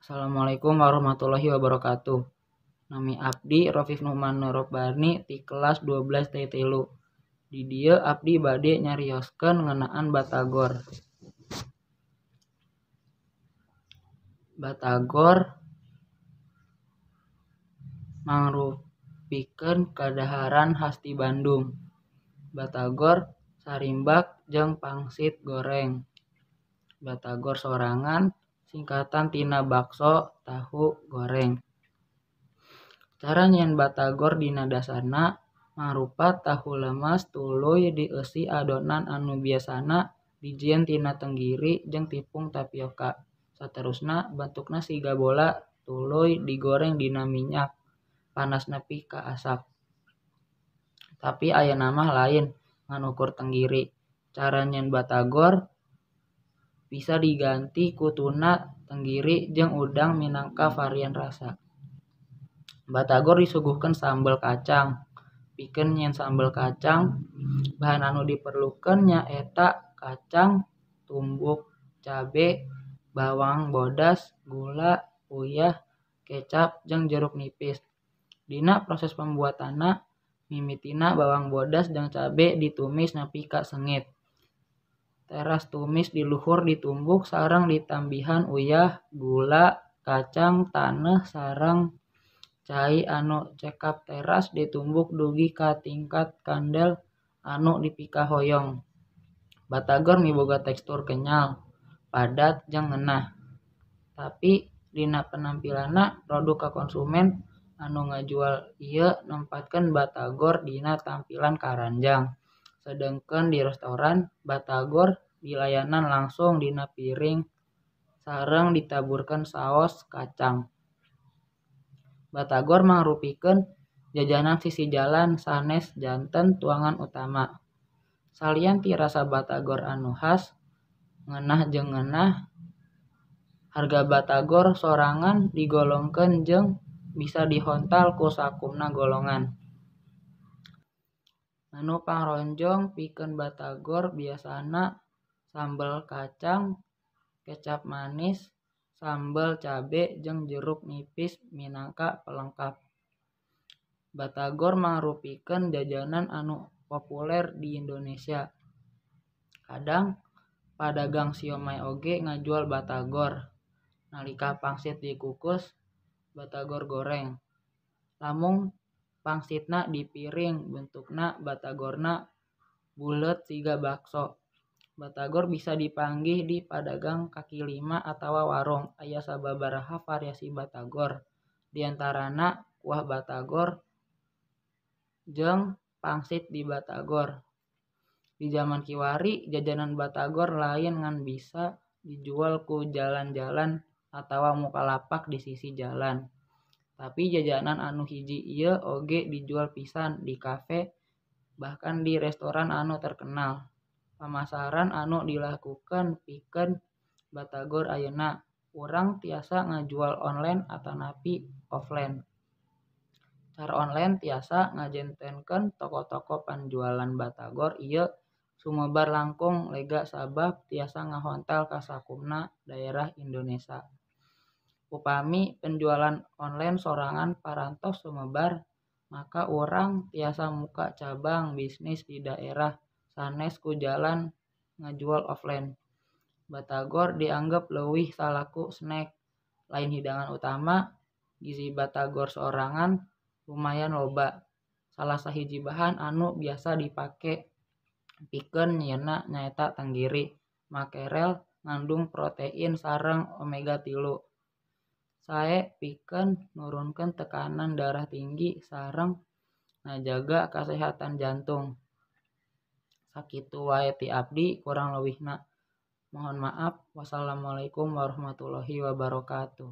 Assalamualaikum warahmatullahi wabarakatuh. Nami abdi Rofif Nuhman Nurrobbani ti kelas 12 T3. Di dieu abdi bade nyarioskeun ngeunaan batagor. Batagor mangrupikeun kadaharan khas ti Bandung. Batagor sarimbak jeung pangsit goreng. Batagor sorangan singkatan tina bakso tahu goreng. Cara nyieun batagor dina dasarna mangrupa tahu lemes tuluy dieusi adonan anu biasana dijieun tina tenggiri jeung tipung tapioka. Saterusna bentukna siga bola tuluy digoreng dina minyak panas nepi ka asak. Tapi ayeuna mah lain ngan ukur tenggiri. Cara nyieun batagor bisa diganti ku tuna, tenggiri jeung udang minangka varian rasa. Batagor disuguhkeun sambel kacang. Pikeun nyieun sambel kacang, bahan anu diperlukeun nyaeta kacang, tumbuk cabe, bawang bodas, gula, uyah, kecap jeung jeruk nipis. Dina proses pembuatanna, mimitina bawang bodas jeung cabe ditumis nepi ka seungit. Teras tumis di luhur ditumbuk sareng ditambihan uyah, gula, kacang taneuh sareng cai anu cekap teras ditumbuk dugi ka tingkat kandel anu dipikahoyong. Batagor miboga tekstur kenyal, padat jeung ngeunah. Tapi dina penampilanna produk ka konsumen anu ngajual ieu nempatkeun batagor dina tampilan karanjang. Sedengkeun di restoran, batagor dilayanan langsung dina piring sareng ditaburkeun saos kacang. Batagor mangrupikeun jajanan sisi jalan sanes janten tuangan utama. Salian ti rasa batagor anu khas, ngeunah jeung ngeunah, harga batagor sorangan digolongkeun jeung bisa dihontal ku sakumna golongan. Menu pangronjong pikeun batagor biasana sambel kacang, kecap manis, sambel cabe jeung jeruk nipis minangka pelengkap. Batagor mangrupikeun jajanan anu populer di Indonesia. Kadang padagang siomay oge ngajual batagor. Nalika pangsit dikukus, batagor goreng. Lamun pangsitna di piring bentukna batagorna buleut siga bakso. Batagor bisa dipanggih di padagang kaki lima atawa warung. Aya sababaraha variasi batagor, di antarana kuah batagor jeung pangsit di batagor. Di jaman kiwari jajanan batagor lain ngan bisa dijual ku jalan-jalan atawa muka lapak di sisi jalan. Tapi jajanan anu hiji ieu oge dijual pisan di kafe bahkan di restoran anu terkenal. Pamasaran anu dilakukeun pikeun batagor ayeuna, urang tiasa ngajual online atanapi offline. Cara online tiasa ngajentenkeun toko-toko panjualan batagor ieu sumebar langkung lega sabab tiasa ngahontal ka sakumna daerah Indonesia. Upami penjualan online sorangan parantos sumebar, maka urang tiasa muka cabang bisnis di daerah sanes ku jalan ngajual offline. Batagor dianggep leuwih salaku snack, lain hidangan utama. Gizi batagor sorangan lumayan loba. Salah sahiji bahan anu biasa dipake pikeun nyieunna nyaeta tenggiri. Makerel ngandung protein sareng omega 3. Sae pikeun nurunkeun tekanan darah tinggi sareng ngajaga kasehatan jantung. Sakitu wae ti abdi, kurang leuwihna mohon maaf. Wassalamualaikum warahmatullahi wabarakatuh.